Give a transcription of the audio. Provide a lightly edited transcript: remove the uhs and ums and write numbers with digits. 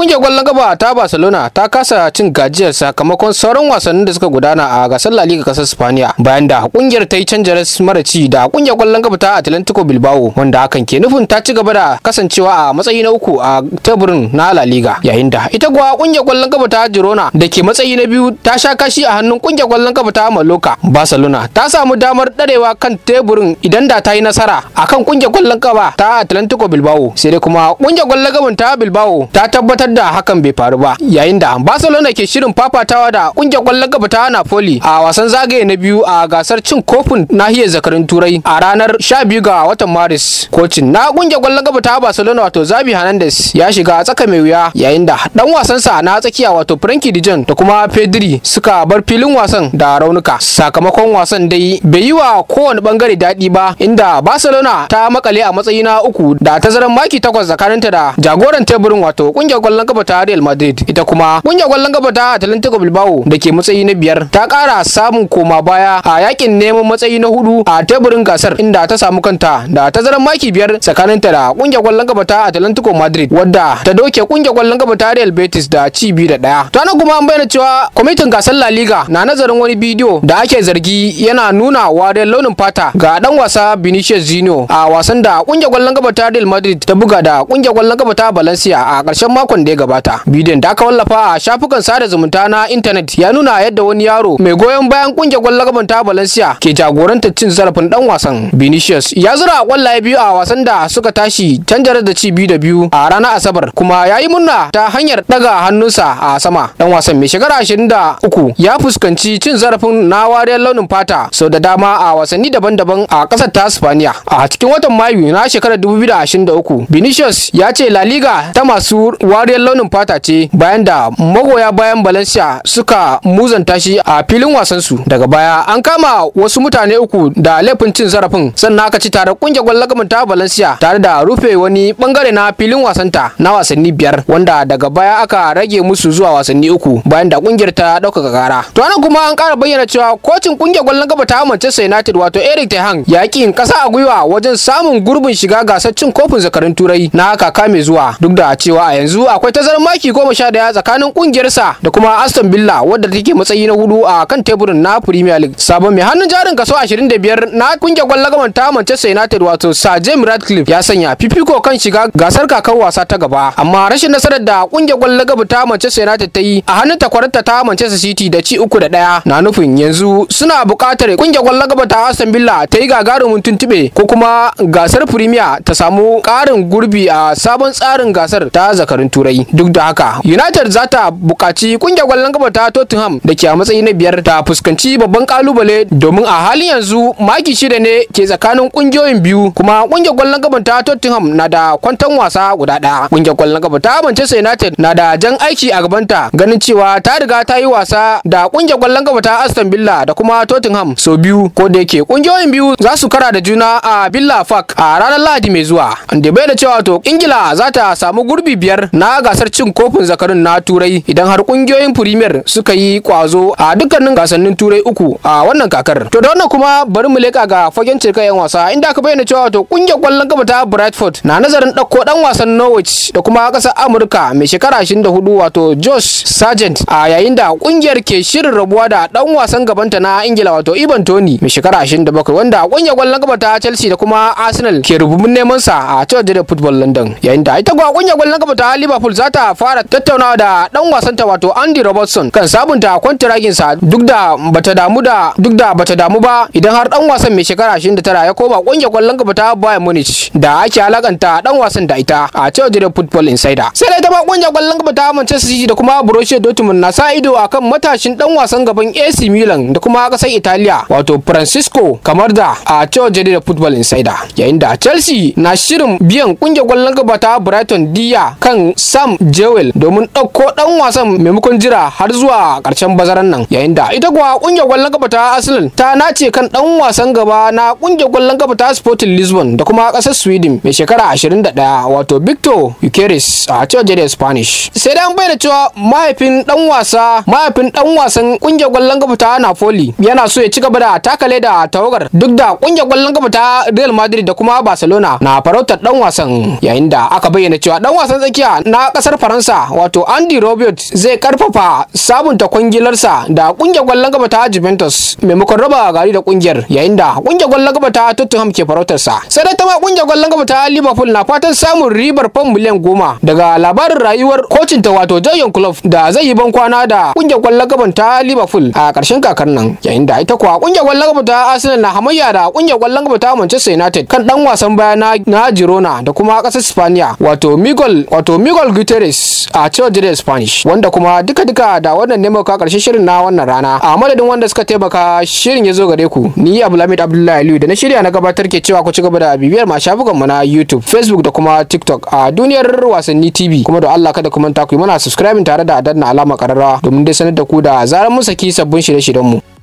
Kungiyar kwallon kafa ta Barcelona ta kasa cin gajiyar sakamakon sauran wasannin da suka gudana a gasar La Liga kasar Spaniya, bayan da kungiyar ta yi canja mara ci da kungiyar kwallon kafa ta Atlantico Bilbao, wanda hakan ke nufin ta ci gaba da kasancewa a matsayi na uku a teburin na La Liga, yayin da ita kuwa kungiyar kwallon kafa ta Girona da ke matsayi na biyu ta sha kashi a hannun kungiyar kwallon kafa ta Mallorca. Barcelona ta samu damar darewa kan teburin idan da ta yi nasara akan kungiyar kwallon kafa ta Atlantico Bilbao, sai dai kuma kungiyar kwallon kafa ta Bilbao ta tabbatar da hakan bai faru ba, yayin da Barcelona ke shirin fafatawa da kungiyar kwallon kafa ta Napoli a wasan zagaye na biyu a gasar cin kofin nahiyar zakarun Turai a ranar 12 ga watan Maris. Kocin na kungiyar kwallon kafa ta Barcelona wato Xavi Hernandez ya shiga tsaka mai wuya, yayin da dan wasansa na tsakiya wato Frenkie de Jong da kuma Pedri suka bar filin wasan da raunuka. Sakamakon wasan dai bai yi wa kowane bangare daɗi ba, inda Barcelona ta makale a matsayi na uku da tazaran maki 8 tsakaninta da jagoran teburin wato kungiyar kwallon kafa ta Real Madrid. Ita kuma kungiyar kwallon kafa ta Atlantico Bilbao da ke matsayi na biyar ta ƙara samun koma baya a yakin neman matsayi na hudu a teburin gasar, inda ta samu kanta da tazaran maki 5 tsakaninta da kungiyar kwallon kafa ta Atlantico Madrid, wadda ta doke kungiyar kwallon kafa ta Real Betis da ci 2-1. To nan kuma an bayyana cewa kwamitin gasar La Liga na nazarin wani bidiyo da ake zargi yana nuna wariyar launin fata ga dan wasa Vinicius Junior a wasan da kungiyar kwallon kafa ta Real Madrid ta buga da kungiyar kwallon kafa ta Valencia a ƙarshen makon da ya gabata. Bidiyon da aka wallafa a shafukan sada zumunta na intanet ya nuna yadda wani yaro mai goyon bayan kungiyar kwallon kafa ta Valencia ke jagorantar cin zarafin dan wasan. Vinicius ya zura kwallaye biyu a wasan da suka tashi canjar da ci 2-2 a ranar Asabar, kuma ya yi murna ta hanyar daga hannunsa a sama. Dan wasan mai shekara 23 ya fuskanci cin zarafin na wariyar launin fata sau da dama a wasanni daban-daban a ƙasar ta Spaniya. A cikin watan Mayu na shekarar 2023, Vinicius ya ce La Liga ta masu wariyar launin fata ce, bayan da magoya bayan Valencia suka muzanta shi a filin wasansu. Daga baya an kama wasu mutane uku da laifin cin zarafin, sannan aka ci tare kungiyar kwallon kafa ta Valencia tare da rufe wani bangare na filin wasanta na wasanni 5, wanda daga baya aka rage musu zuwa wasanni 3 bayan da kungiyar ta ɗaukaka kara. To anan kuma an ƙara bayyana cewa kocin kungiyar kwallon kafa ta Manchester United wato Erik ten Hag ya ƙi yin ƙasa a gwiwa wajen samun gurbin shiga gasar cin kofin zakarun Turai na kaka mai zuwa, duk da cewa a yanzu akwai tazarar maki 11 tsakanin kungiyarsa da kuma Aston Villa wadda take matsayi na hudu a kan teburin na Premier League. Sabon mai hannun jarin kaso 25 na kungiyar kwallon kafa ta Manchester United wato Sir Jim Ratcliffe ya sanya fifiko kan shiga gasar kakar wasa ta gaba, amma rashin nasarar da kungiyar kwallon kafa ta Manchester United ta yi a hannun takwararta ta Manchester City da ci 3-1 na nufin yanzu suna buƙatar kungiyar kwallon kafa ta Aston Villa ta yi gagarumin tuntube ko kuma gasar Premier ta samu ƙarin gurbi a sabon tsarin gasar ta zakarun Turai. Duk da haka United za ta buƙaci kungiyar kwallon kafa ta Tottenham da ke a matsayi na biyar ta fuskanci babban kalubale, domin a halin yanzu maki 6 ne ke tsakanin kungiyoyin biyu, kuma kungiyar kwallon kafa ta Tottenham na da kwantan wasa guda ɗaya. Kungiyar kwallon kafa ta Manchester United na da jan aiki a gabanta, ganin cewa ta riga ta yi wasa da kungiyar kwallon kafa ta Aston Villa da kuma Tottenham sau biyu, ko da yake kungiyoyin biyu za su kara da juna a Villa Park a ranar Lahadi mai zuwa. Da bayyana cewa to Ingila za ta samu gurbi 5 na gasar cin kofin zakarun na Turai idan har kungiyoyin Premier suka yi kwazo a dukkanin gasannin Turai 3 a wannan kakar. To da wannan kuma bari mu leka ga fagen cirka yan wasa, inda aka bayyana cewa to kungiyar kwallon kafa ta Bradford na nazarin ɗauko dan wasan Norwich da kuma ƙasar Amurka mai shekara 24 wato Josh Sargent, a yayin da kungiyar ke shirin rabuwa da dan wasan gabanta na Ingila wato Ivan Toney mai shekara 27, wanda kungiyar kwallon kafa ta Chelsea da kuma Arsenal ke rububin neman sa a cewar jaridar Football London. Yayin da ita kuwa kungiyar kwallon kafa ta Liverpool za ta fara tattaunawa da dan wasanta wato Andy Robertson kan sabunta kwantiragin sa, duk da bata damu ba idan har dan wasan mai shekara 29 ya koma kungiyar kwallon kafa ta Bayern Munich da ake alakanta dan wasan da ita a cewar jaridar Football Insider. Sai dai ta ma kungiyar kwallon kafa ta Manchester City da kuma Borussia Dortmund na sa ido akan matashin dan wasan gaban AC Milan da kuma kasar Italiya wato Francisco Camarda a cewar jaridar Football Insider. Yayin da Chelsea na shirin biyan kungiyar kwallon kafa ta Brighton diya kan Sam Jewell domin ɗauko dan wasan maimakon jira har zuwa ƙarshen bazaran nan. Yayin da ita kuwa kungiyar kwallon kafa ta Arsenal ta nace kan dan wasan gaba na kungiyar kwallon kafa ta Sporting Lisbon da kuma kasar Sweden mai shekara 21 wato Victor Gyökeres a cewar jaridar Spanish. Sai dai an bayyana cewa mahaifin dan wasan kungiyar kwallon kafa ta Napoli yana so ya ci gaba da taka leda tawagar, duk da kungiyar kwallon kafa ta Real Madrid da kuma Barcelona na farautar dan wasan. Yayin da aka bayyana cewa dan wasan tsakiya na kasar Faransa wato Andy Roberts zai karfafa sabunta kwangilarsa da kungiyar kwallon kafa ta Juventus maimakon raba gari da kungiyar, yayin da kungiyar kwallon kafa ta Tottenham ke farautarsa. Sai dai ta ma kungiyar kwallon kafa ta Liverpool na fatan samun ribar fam miliyan 10 daga labarin rayuwar kocin ta wato Jurgen Klopp da zai yi ban kwana da kungiyar kwallon kafa ta Liverpool a karshen kakar nan, yayin da ita kuwa kungiyar kwallon kafa ta Arsenal na hamayya da kungiyar kwallon kafa ta Manchester United kan dan wasan baya na Girona da kuma kasar Spaniya wato Miguel Gutierrez a cewar jaridar Spanish. Wanda kuma duka-duka da wannan ne muka karshen shirin na wannan rana. A madadin wanda suka taimaka shirin ya zo gare ku, ni Abdulhamid Abdullahi Aliyu da na shirya na gabatar ke cewa ku ci gaba da bibiyar ma shafukan mu na YouTube, Facebook da kuma TikTok a Duniyar Wasanni TV. Kuma da Allah kada ku manta ku yi mana subscribing tare da danna alamar kararrawa domin dai sanar da ku da zarar mun saki sabbin shirye-shiryen mu.